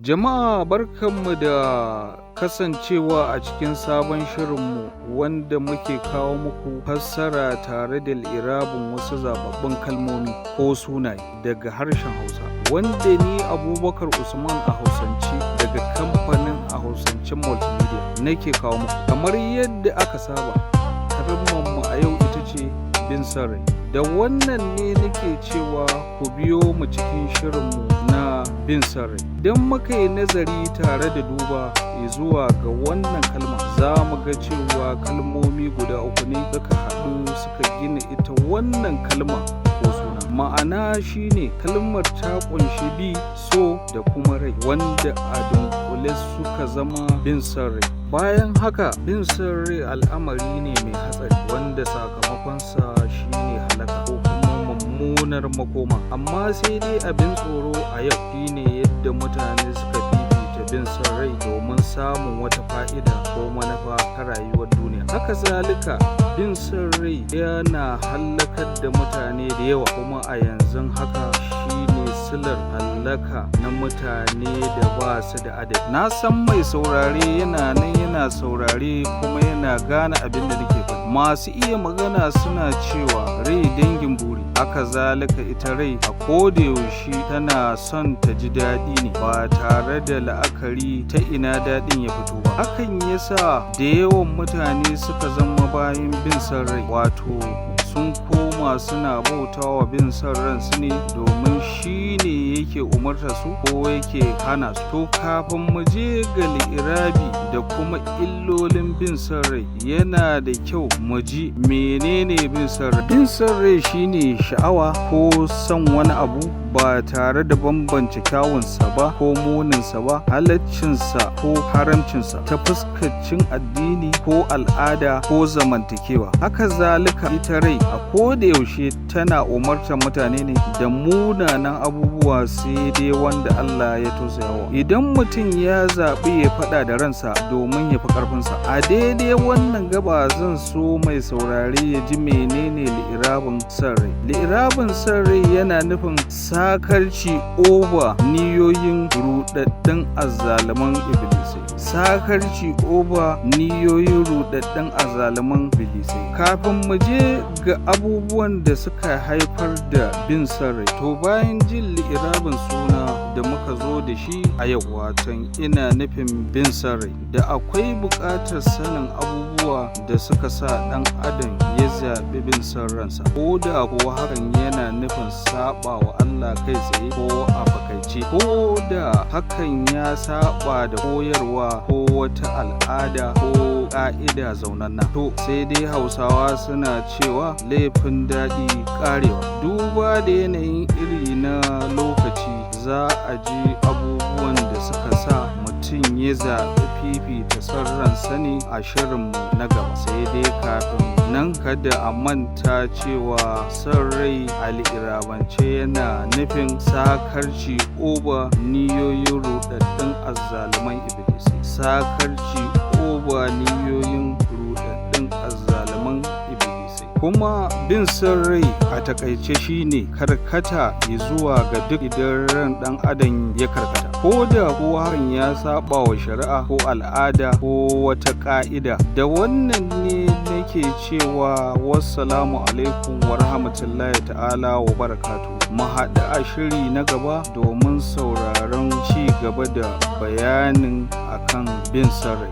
Jama'a, barkanmu da kasancewa a cikin sabon shirinmu wanda muke kawo muku fassara tare da li'irabin wasu zababbun kalmomi ko sunaye daga harshen Hausa. Wanda ni Abubakar Usman a Hausance daga kamfanin a Hausance Multimedia nake kawo muku. Kamar yadda aka saba, kalmarmu a yau ita ce bin son rai. Da wannan ne nake cewa ku biyo mu cikin shirinmu na bin son rai. Idan muka yi nazari tare da duba zuwa ga wannan kalma, za mu ga cewa kalmomi guda uku ne suka haɗu suka gina ita wannan kalma ko suna. Ma'ana shine kalmar ta ƙunshi bi, so da kuma rai, wanda a dunkule suka zama bin son rai. Bayan haka, bin son rai al'amari ne mai hatsari wanda sakamakonsa shine halaka ko kuma mummunar makoma. Amma sai dai abin tsoro a yau shine yadda mutane suka fifita bin son rai domin samun wata fa'ida ko manufa ta rayuwar duniya. Haka zalika, bin son rai yana hallakar da mutane da yawa, kuma a yanzu haka shine silar hallaka na mutane da ba su da adadi. Na san mai saurare yana nan yana saurare kuma yana gane abin da nake faɗi. Masu iya magana suna cewa rai dangin buri. Haka zalika, ita rai a koda yaushe tana son ta ji daɗi ne ba tare da la'akari ta ina daɗin ya fito ba. Hakan yasa da yawan mutane suka zama bayin bin son rai, wato sun koma suna bautawa bin son ransu ne domin shi ne yake umartar su ko yake hana su. To, kafin mu je ga li'irabi da kuma illolin bin son rai, yana da kyau mu ji menene bin son rai. Bin son rai shine sha'awa ko son wani abu ba tare da bambance kyawunsa ba ko muninsa ba, halaccinsa ko haramcinsa ta fuskacin addini ko al'ada ko zamantakewa. Haka zalika, ita rai a koda yaushe tana umartar mutane ne da munanan abubuwa, sai dai wanda Allah ya tausayawa. Idan mutum ya zaɓi ya faɗa da ransa domin ya fi ƙarfinsa. A daidai wannan gaba zan so mai saurare ya ji menene li'irabin son rai. Li'irabin son rai yana nufin sakarci over niyoyin ruɗaɗɗun azzaluman iblisai. Sakarci over niyoyin ruɗaɗɗun azzaluman iblisai. Kafin mu je ga abubuwan da suka haifar da bin son rai, to, bayan jin li'irabin suna da muka zo da shi a yau, watan ina nufin bin son rai, da akwai buƙatar sanin abubuwa da suka sa ɗan adam ya zaɓi bin son ransa, ko da kuwa hakan yana nufin saɓa wa Allah kai tsaye ko a fakaice, ko da hakan ya saɓa da koyarwa ko wata al'ada ko ƙa'ida zaunanna. To, sai dai Hausawa suna cewa laifin daɗi ƙarewa. Duba da yanayin iri na lokaci, za a ji abubuwan da suka sa mutum ya zaɓi fifita son ransa ne a shirinmu na gaba. Sai dai kafin nan, kada a manta cewa son rai a li'irabance yana nufin sakarci over niyoyin ruɗaɗɗun azzaluman iblisai. Sakarci over niyoyin ruɗaɗɗun azzaluman iblisai. Kuma bin son rai a takaice shine karkata zuwa ga duk idan ran ɗan adam ya karkata, ko da kuwa hakan ya saɓa wa shari'a ko al'ada ko wata ƙa'ida. Da wannan ne nake cewa wassalamu alaikum wa rahmatullahi ta'ala wa barakatuhu. Mu haɗu a shiri na gaba domin sauraron ci gaba da bayanin akan bin son rai.